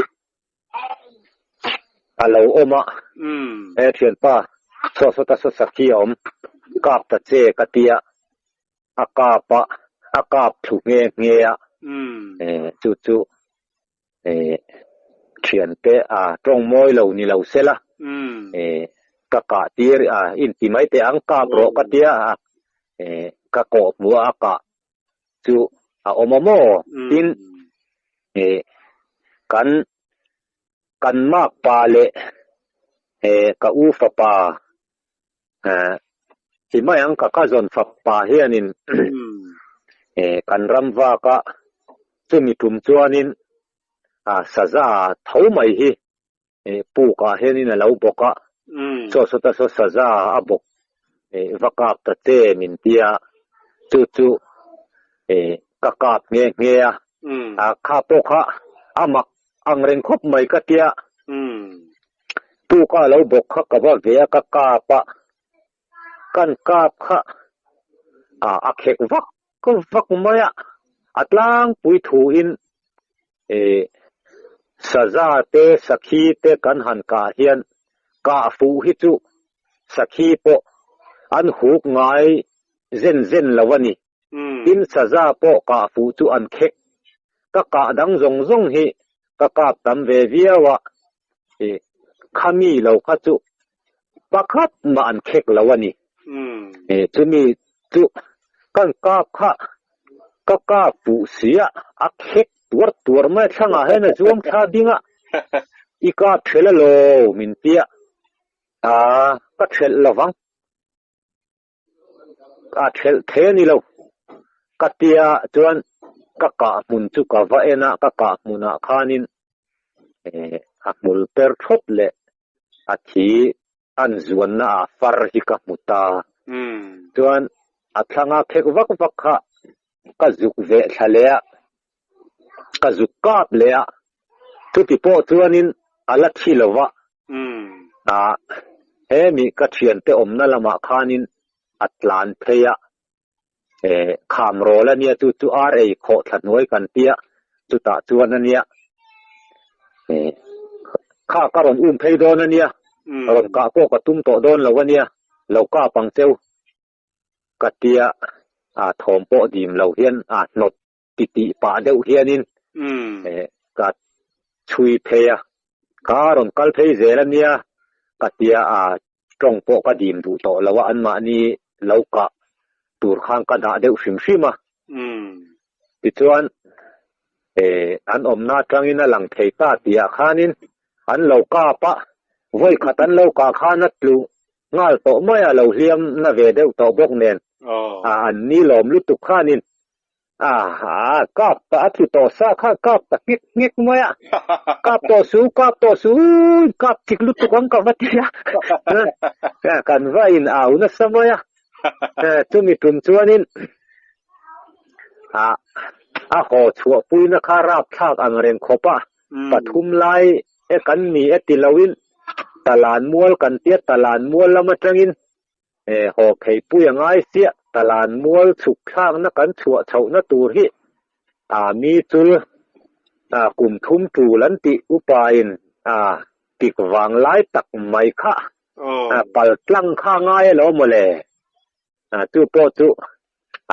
a lo awm a, e thianpa saw sawta saw sakhi a awm kap ta che ka tia a kap a, a kap thlu nghe nghe a, e chu chu Thiante a tawng mawi lo ni lo sela ka kah tir a inti mai teh ang kap rawh ka tia a ka kawh hmuh a kah chu a awm a maw tin kan kan makpa leh ka u fapa ti mai ang ka cousin fapa hianin kan ram vak a chumi tum chuanin saza tho mai hi puk ah hianin a lo bawk a chaw sawta saw saza a bawk va kap ta che min tia chu chu ka kap nghe nghe a kha pawh kha a mak. ang reng khawp mai ka tia. Tuka lo bawk kha ka va ve a ka kap a, kan kap kha a a khek vak vak mai a, a tlangpui thuin eh saza te sakhi te kan han kah hian kah fuh hi chu sakhi pawh an huk ngai zen zen lo a ni. Tin saza pawh kah fuh chu an khek. Ka kah dang zawng zawng hi ka kap tam ve viau a, ih khami lo kha chu pakhat mah an khek lo a ni. Ih chumi chu kan kap kha ka kap fuh si a, a khek tuar tuar mai a thlangah hian a zuang thla ding a, i kap ṭhel alaw min tia, a ka ṭhelh lovang. A thelh thei a ni lo. Ka tia chuan ka kah hmun chu ka va en a, ka kah hmunah khanin a hmul per thawt leh a thi an zuanna ah far hi ka hmu ta. Chuan a thlanga khek vak vak kha ka zuk veh thla leh a, ka zuk kap leh a, chuti pawh chuanin a la thi lo va, ah hemi ka thiante awmna lamah khanin a tlan phei a, eh kham rawl a nia chu chu ar ei khawh thla hnuai kan tia chutah chuan a nia, eh kha ka rawn um phei dawn a nia, rawn kah pawh ka tum tawh dawn lo a nia, lo kap ang cheu. Ka tia a thawm pawh dim lo hian a hnawt ti tih pah deuh hianin ka chhui phei a, ka rawn kal phei zel a nia ka tia a tawng pawh ka dim duh tawh lo a, anmahni lo kah tur khan ka dah deuh hrim hrim a. Tichuan an awmna atangin a lang thei ta tihah khanin an lo kap a, vawi khat an lo kah khan a tlu Nghal tawh mai a lo hliam na ve deuh tawh bawk nen a an ni lawm lutuk khanin a a kap ta a tlu tawh sa kha kap ta nghek nghek mai a kap tawh su kap tawh su kap chik lutuk ang ka va ti a kan va in au nasa mai a chumi tum chuanin a a haw chhuah puina kha rap thlak ang reng khawp a pathum lai e kan ni e ti loin Talan mual kan tia Talan mual lam atangin haw phei pui a ngai chiah Talan mual chhuk thlakna kan chhuah chhohna tur hi a mi chul a kum thum tul an tih upa in a tik vang lai tak mai kha a pal tlang kha ngai alo mawle a chu pawh chu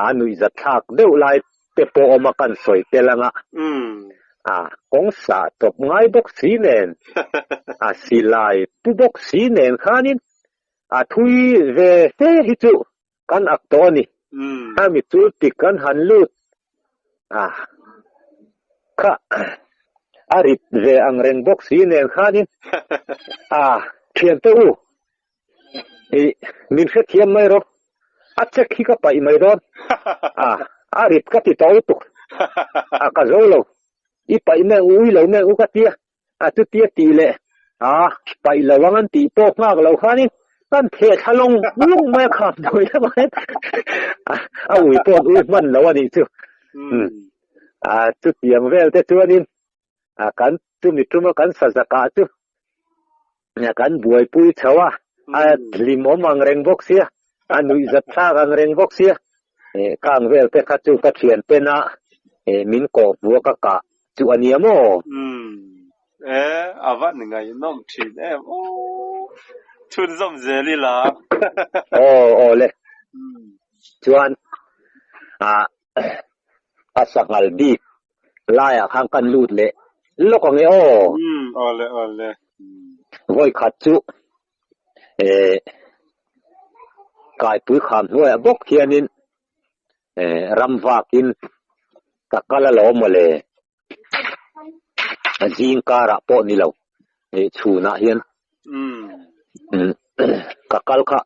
a nuihzat thlak deuh lai te pawh awm a kan sawi tel ang a, a kawng sah tawp ngai bawk si nen, a silai pu bawk si nen khanin a thui ve fe hi chu kan ak tawh a ni. Hemi chu tik kan han lut a, kha a rit ve ang reng bawk si nen khanin a thiante u I min hrethiam mai rawh. A check hi ka paih mai dawn. A, a rit ka ti tawh lutuk. A ka zo lo. I paih mek u, i lo mek u ka tia. A chutia tih leh a paih lo ang an tih pawh nghak lo khanin kan theh thla lawng lawng mai a kham hnuai lamah hian a ui pawh an ui hman lo a nih chu. A chutiang vel te chuanin a kan chumi tuma kan sazakah chu kan buaipui chho a, a hlimawm ang reng bawk sia, a nuihzat thlak ang reng bawk sia, khang vel te kha chu ka thian ten a min kawh hmuh a ka kah chu a nia maw? Umm e, a va ni ngaihnawm thin em aw, chhunzawm zel ila. Aw aw le, chuan a a sanghal bik Laiah khan kan lut leh lawk ang e aw. Umm awle awle. Vawi khat chu eh kaipui kham hnuaiah bawk hianin eh ram vakin ka kal alawm mawle. Zing karah pawh ni lo eh chhunah hian ka kal kha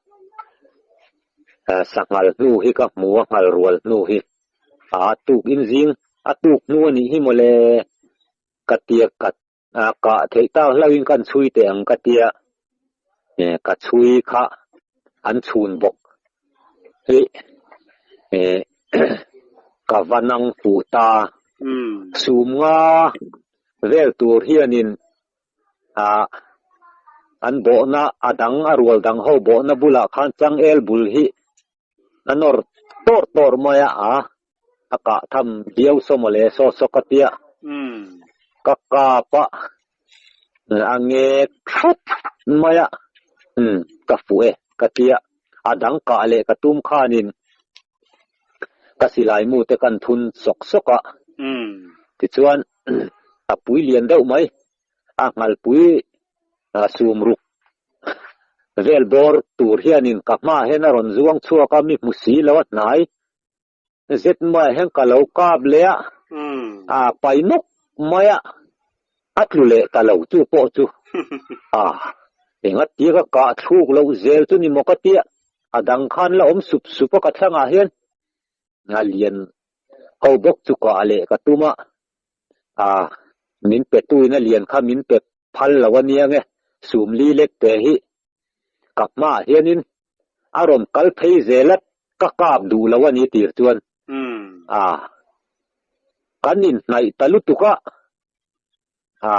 sanghal hnu hi ka hmu a nghal rual hnu hi. A tuk in zing a tuk hnu a nih hi mawle ka tia ka kah theih tak hlauh in kan chhui teh ang ka tia ka chhui kha an chhun bawk hi ka va nang fuh ta sum nga. vel tur hianin ah an bawhna a dang a rual dang ho bawhna bulah khan changel bul hi a nawr tawr tawr mai a a a kah tham viau saw mawle saw saw ka tia ka kap a a ngek thut mai a umm ka fuh e ka tia a dang kah leh ka tum khanin ka silai mu te kan thun sawk sawk a tichuan a pui lian deuh mai a nghalpui sum ruk vel bawr tur hianin ka hmaah hian a rawn zuang chhuak a mi hmu si lo a hnai zet maiah hian ka lo kap leh a a pai nawk mai a a tlu leh ta lo chu pawh chu a enga tia ka kah thluk loh zel chu ni maw ka tia a dang khan la awm sup sup a ka thlangah hian a lian ho bawk chu kah leh ka tum a a min pe tuin a lian kha min pe phal lo a nia nge sum li lek te hi ka hmaah hianin a rawn kal phei zel a ka kap duh lo a ni tir chuan a kan inhnaih ta lutuk a a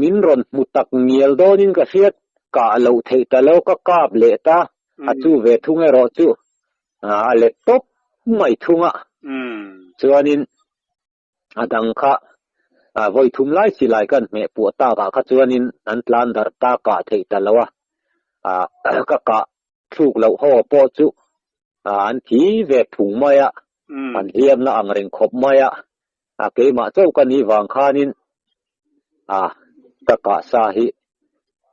min rawn hmu tak ngial dawnin ka hriat kah loh theih ta lo ka kap leh ta a chu ve thung erawh chu a let tawp mai thung a chuanin a dang kha vawi thum lai silai kan hmeh puah tak ah kha chuanin an tlan darh ta kah theih ta lo a ka kah thluk loh haw pawh chu an thi ve phung mai a an hliam na ang reng khawp mai a a keimah chauh ka nih vang khanin a ka kah sa hi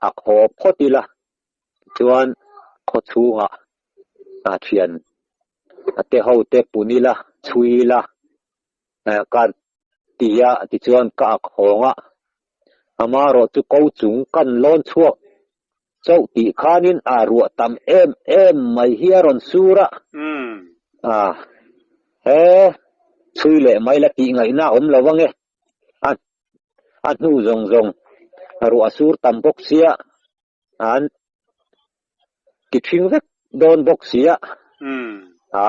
a khaw phawt ila chuan khaw chhungah a thian a te ho te pun ila chhui ila ka ti a tichuan ka ak hawng a amarawh chu ko chung kan lawn chhuak chauh tih khanin a ruah tam em em mai hi a rawn sur a a he chhui leh mai la tih ngaihna a awm lo ange a a hnu zawng zawng ruah sur tam bawk sia an ti ṭhing vek dawn bawk sia a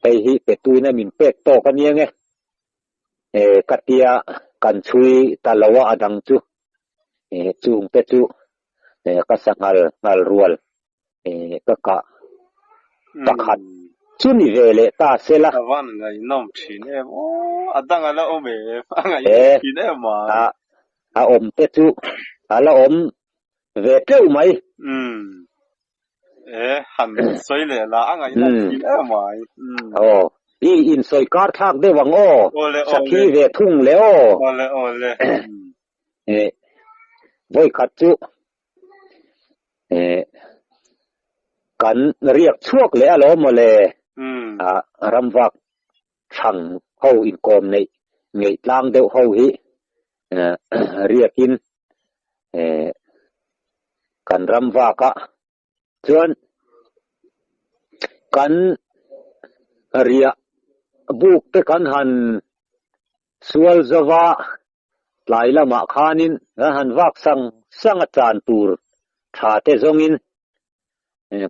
hei hi petuina min pek tawk a nia nge ka tia kan chhui ta lo a a dang chu chung te chu ka sanghal nghal rual ka kah pakhat chu ni ve leh ta se la. A van ngaihnawm thin em aw, a dang a la awm em, a ngaihnawm thin em a. A awm te chu a la awm ve teuh mai. Umm. E, han sawi leh la, a ngaihnawm thin em mai. Aw, i insawi kar thlak deuh ang aw, sakhi ve thung le aw. Awle awle. E, vawikhat chu e, kan riak chhuak leh alawm mawle. A, ramvak thlang ho inkawm neih ngeih tlang deuh ho hi riakin kan ram vak a chuan kan riah buk te kan han sual zova tlai lamah khanin kan han vak sang sang a chan tur tha te zawngin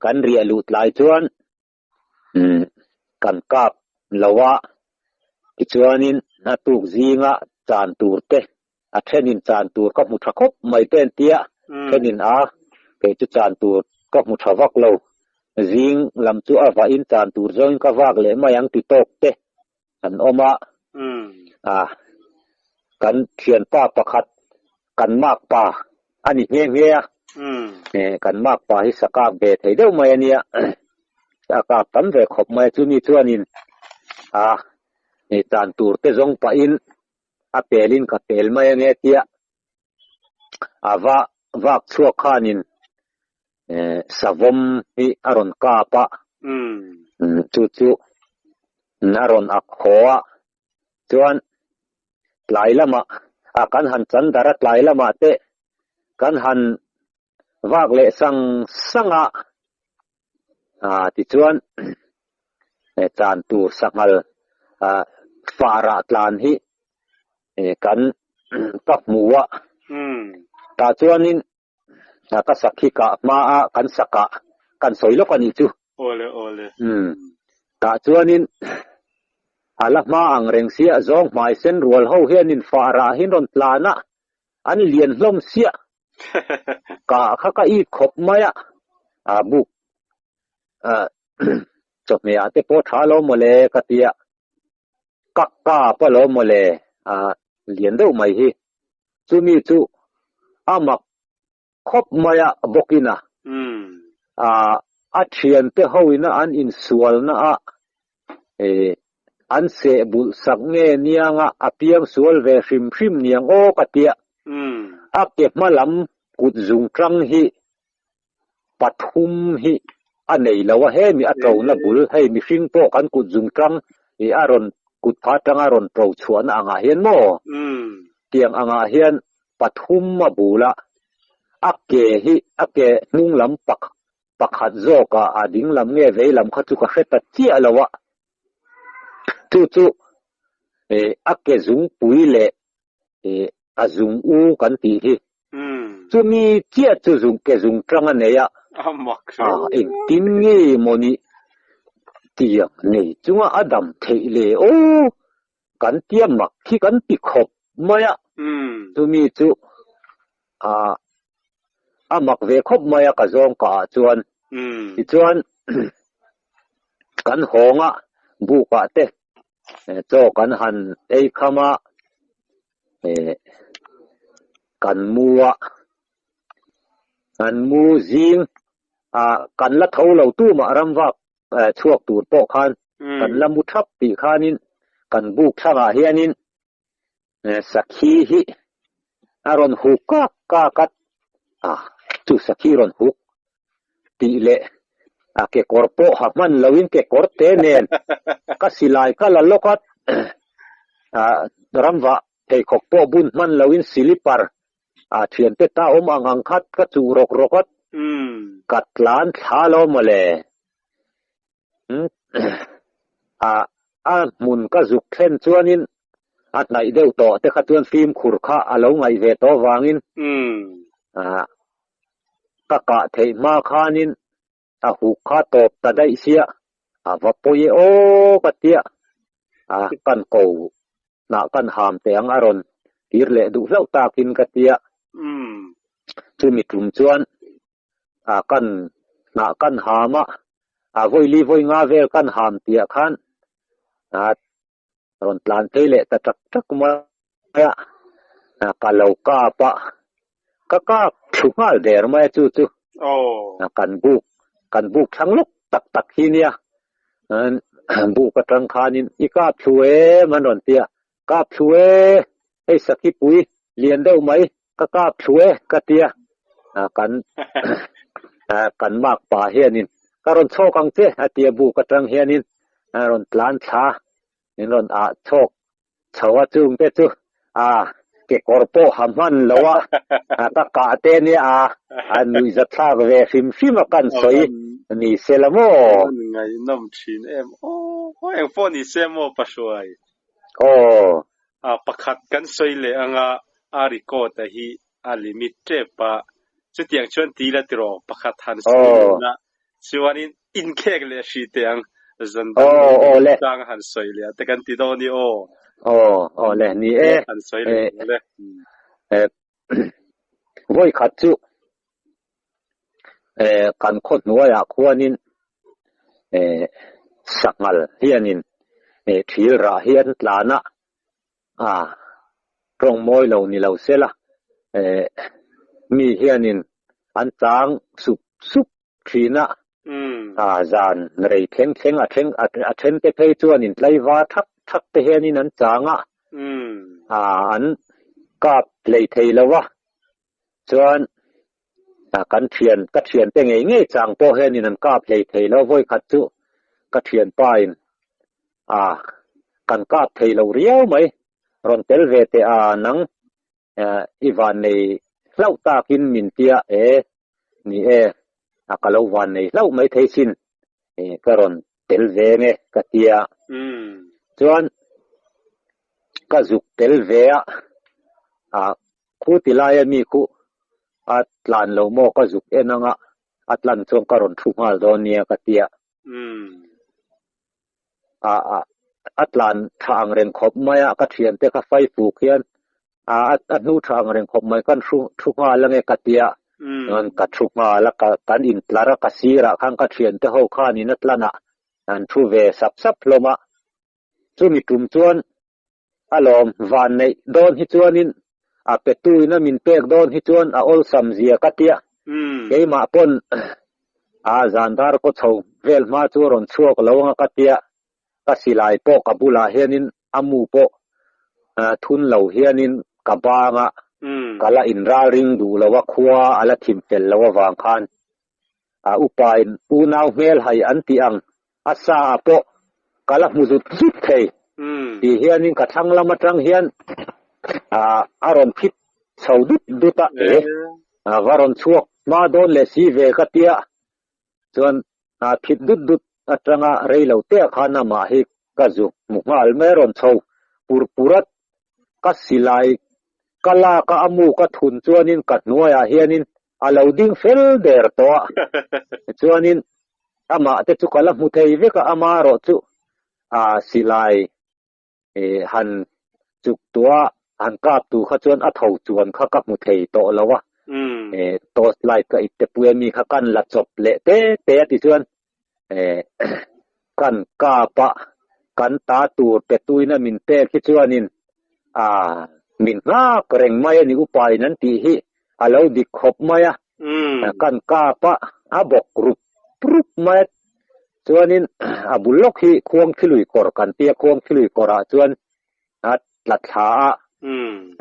kan riah luh tlai chuan Kan kap lo a, tichuanin a tuk zinga chan tur te, a thenin chan tur ka hmu tha khawp mai te an tia, thenin a, kei chu chan tur ka hmu tha vak lo, zing lam chu a vahin chan tur zawngin ka vak leh mai ang ti tawk te an awm a, a kan thianpa pakhat kan makpa a ni nghe nghe a, kan makpa hi sakap ve thei deuh mai a nia, a kap tam ve khawp mai a, chumi chuanin a tan tur te zawng pahin a pelin ka pel mai ange tia a va vak chhuak khanin savawm hi a rawn kap a, chu chu a rawn ak haw a, chuan tlai lamah a kan han chan dar a tlai lamah te kan han vak leh sang sang a ah tichuan chan tur sanghal ah farah tlan hi kan ka hmu a tah chuanin ka sakhi kah hma a kan sakah kan sawi lawk a nih chu. Awle awle. Tah chuanin. A la hma ang reng sia, zawng hmai sen rual ho hianin fah rahin rawn tlan a, an lian hlawm sia. Ka kha ka it khawp mai a, a buk chawhmeh ah te pawh tha lo mawle ka ti a, ka kap a lo mawle a lian deuh mai hi. Chumi chu a mak khawp mai a bawkin a, a thiante ho ina an insualna a an seh bulh sak nge nianga a piang sual ve hrim hrim niang aw ka tia. A ke hma lam kut zung tang hi pathum hi a nei lo a, hemi a ṭona bul hei mihring pawh kan kut zung tang i a rawn kut pha tanga rawn ṭo chhuahna angah hian maw? Tiang angah hian pathum a bul a, a ke hi a ke hnung lam pakhat zawk a, a ding lam nge vei lam kha chu ka hre ta chiah lo a, chu chu a ke zungpui leh a zung u kan tih hi chumi chiah chu zung ke zung tang a nei a, engtin nge mawni tiang nei chunga a dam theih le aw kan tia mak khi kan ti khawp mai a, chumi chu a mak ve khawp mai a ka zawng ka ah chuan tichuan kan hawng a buk ah te chaw kan han ei kham a kan mu a kan mu zing a kan la tho lo tumah ramvak chhuak tur pawh khan kan la mu thap tih khanin kan buk thlangah hianin sakhi hi a rawn huk kak kak a, a chu sakhi rawn huk tih leh a kekawr pawh ha hman loin kekawr te nen ka silai ka la lawk a, a ramvah pheikhawk pawh bun hman loin silipar a thiante ta awm ang ang khat ka chuh rawk rawk a, ka tlan thla lo mawle. A a hmun ka zuk thlen chuanin a hnaih deuh tawh te kha chuan fimkhur kha a lo ngaih ve tawh avangin ka kah theih hma khanin a huk kha tawp ta daih sia, a va pawi e aw ka tia, a kan ko hnah kan ham teh ang a rawn tir leh duh hlauh takin ka tia. Chumi tum chuan a kan hnah kan ham a, a vawi li vawi nga vel kan ham tihah khan a rawn tlan phei leh ta tak tak mai a, ka lo kap a, ka kap thlu nghal der mai a chu chu kan buk kan buk thlang lawk tak tak hi nia buk atang khanin i kap thlu em an rawn ti a, kap thlu e hei sakipui lian deuh mai ka kap thlu e ka ti a, kan kan mak pa hianin ka rawn chhawk ang che a ti a buk atang hianin a rawn tlan thla min rawn ah chhawk chho a chung te chu a kekawr pawh ha hman lo a ka kah te nia a a nuihza thlak ve hrim hrim a kan sawi ni se la maw. Ngaihnawm thin em aw eng pawh ni se maw Pahruai. Aw. A pakhat kan sawi leh anga a record a hi a limit tep a, chutiang chuan ti la tiraw pakhat han sawi leh la chuanin inkhek leh hri teh ang zan dang chang han sawi leh te kan ti dawn ni aw. Aw aw le ni e. Han sawi leh le. Vawi khat chu kan khaw hnuaiah khuanin sanghal hianin thil rah hi an tlan a, a tawng mawi lo ni lo sela mi hianin an chang sup sup thin a, a zan rei thleng thleng a thleng a then te phei chuanin tlaiva thak thak te hianin an chang a, a an kap hlei thei lo a, chuan kan thian ka thian te ngei ngei chang pawh hianin an kap hlei thei lo vawi khat chu ka thian pa in a kan kap thei lo riau mai rawn tel ve teh a nang i van nei hlauh takin min tia e ni e a ka lo van nei hlauh mai thei sin ka rawn tel ve nge ka tia chuan ka zuk tel ve a a Khu ti laia mi khu a tlan lo maw ka zuk en anga a tlan chuan ka rawn thu nghal dawn nia ka tia. A a A tlan tha ang reng khawp mai a, ka thiante kha fai fuk hian a a hnu tha ang reng khawp mai kan hru thu nghal ange ka tia chuan ka thu nghal a ka kan intlar a ka sirah khan ka thiante ho khanin a tlan ah an thu ve sap sap hlawm a chumi tum chuan a lawm van neih dawn hi chuanin a petu in a min pek dawn hi chuan a awlsam zia ka tia keimah pawn a zan dar kaw chho vel hma chu a rawn chhuak lo anga ka tia ka silai pawh ka bulah hianin a mu pawh thun lo hianin ka banga ka la inral ring duh lo a, khua a la thim fel lo avang khan a upain unau hmel hai an tih ang a sa ah pawh ka la hmu zut zut thei tih hianin ka thlang lam atang hian a rawn phit chho dut dut a, e va rawn chhuak hma dawn leh si ve ka tia Chuan a phit dut dut atanga rei lo te ah khan amah hi ka zu hmu nghal mai a rawn chho pur pur a, ka silai ka lak a a mu ka thun chuanin ka hnuaiah hianin a lo ding fel der tawh a, chuanin amah te chu ka la hmu thei vek a, ama erawh chu a silai han chuk tua han kap tu kha chuan a tho chuan kha ka hmu thei tawh lo a, torch light ka ip te pui a mi kha kan la chawp leh te te a ti chuan kan kap a kan ta tur pe tuin a min pek hi chuanin a min nghak reng mai a ni upa in an tih hi a lo dik khawp mai a, kan kap a a bawk rup rup mai a. Chuanin a bul lawk hi Khuangthilui kawr kan tia, Khuangthilui kawrah chuan a tla thla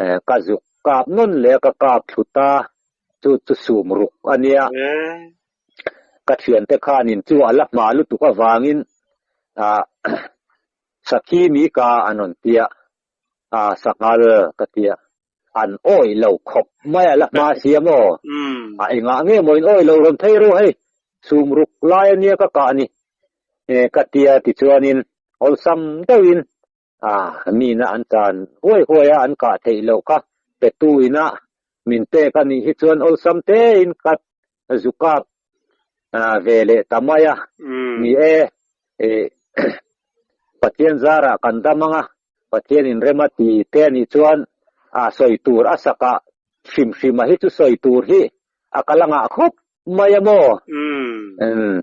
a, ka zuk kap nawn leh a, ka kap thlu ta, chu chu sum ruk a nia. Ka thiante khanin chu a la hma lutuk avangin Sakhi mi ka an rawn tia, Sanghal ka tia. An awih lo khawp mai a la hma sia maw? A engah nge maw in awih lo rawn phei ru hei, sum ruk lai ania ka kah ni ka tia tichuanin awlsam deuhin a mina an tan huai huai a an kah theih loh kha petu ina min pek a nih hi chuan awlsam tein ka zu kap ve leh ta mai a ni e. Pathian zarah kan dam ang a, Pathian in rem a ti te a nih chuan a sawi tur a sak ah hrim hrim a hi chu sawi tur hi a kal a ngah khawp mai a maw? Umm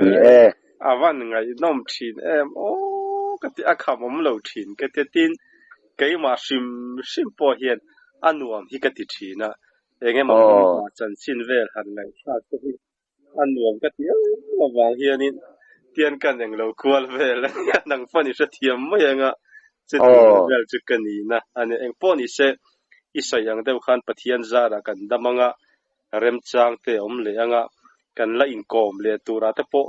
ni e. A van ngaihnawm thin em aw ka ti a kham awm lo thin ka ti tin keimah hrim hrim pawh hian a nuam hi ka ti thin a eng emaw hmun chanchin vel han ngaihthlak te hi A nuam ka ti em avang hianin tian kan englo kual vel a nia, nang pawn i hrethiam mai anga chuti vel chu ka nihna a ni. Engpawh ni se i sawi ang deuh khan Pathian zarah kan dam anga remchang te a awm leh anga kan la inkawm leh turah te pawh.